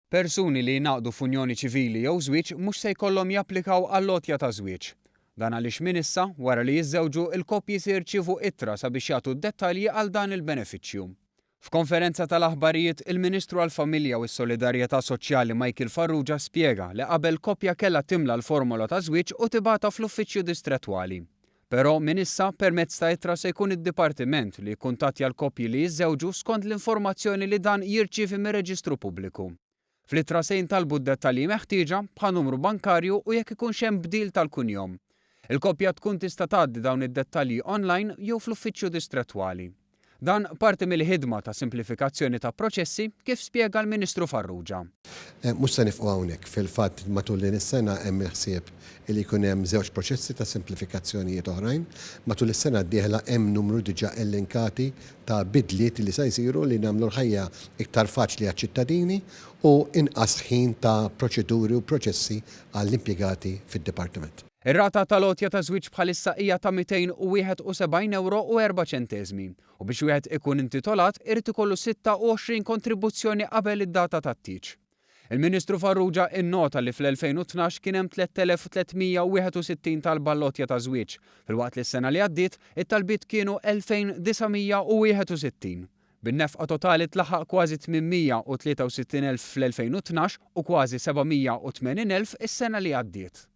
Persuni li jingħaqdu f'unjoni ċivili jew żwieġ mhux se jkollhom japplikaw għall-għotja ta' żwieġ. Dan għaliex minn issa, wara li jiżżewġu, il-koppji se jirċievu ittra sabiex jagħtu d-dettalji għal dan il-benefiċċju. F'konferenza tal-aħbarijiet, il-Ministru għall-Familja u s-Solidarjetà Soċjali Michael Farrugia spjega li qabel koppja kellha timla l-formola ta' żwieġ u tibgħatha fl-uffiċċju distrettwali. Però, minn issa, permezz ta' ittra se jkun id-Dipartiment li jikkuntattja l-koppji li jiżżewġu skont l-informazzjoni li dan jirċievi mir-Reġistru Pubbliku. Fl-ittra se jintalbu d-dettalji meħtieġa, bħal numru bankarju u jekk ikunx hemm bdil tal-kunjom. Il-koppja tkun tista' tgħaddi dawn id-dettalji online jew fl-uffiċċju distrettwali. Dan parti mill-ħidma ta' simplifikazzjoni ta' proċessi, kif spjega l-Ministru Farrugia. Mhux se nifqu hawnhekk. Fil-fatt, matul din is-sena hemm il-ħsieb li jkun hemm żewġ proċessi ta' simplifikazzjonijiet oħrajn. Matul is-sena d-dieħla hemm numru diġà elenkati ta' bidliet li se jsiru li nagħmlu l-ħajja iktar faċli għaċ-ċittadini u inqas ħin ta' proċeduri u proċessi għall-impjegati fid-Dipartiment. Ir-rata tal-għotja ta' żwieġ bħalissa hija ta' 271 ewro u erba' ċenteżmi u biex wieħed ikun intitolat irid ikollu 26 kontribuzzjoni qabel id-data tat-tieġ. Il-Ministru Farrugia innota li fl-2012 kien hemm 3,361 talba għall-għotja ta' żwieġ, filwaqt li s-sena li għaddiet it-talbiet kienu 2,961. Bin-nefqa totali tlaħħaq kważi 863,000 fl-2012 u kważi 780,000 is-sena li għaddiet.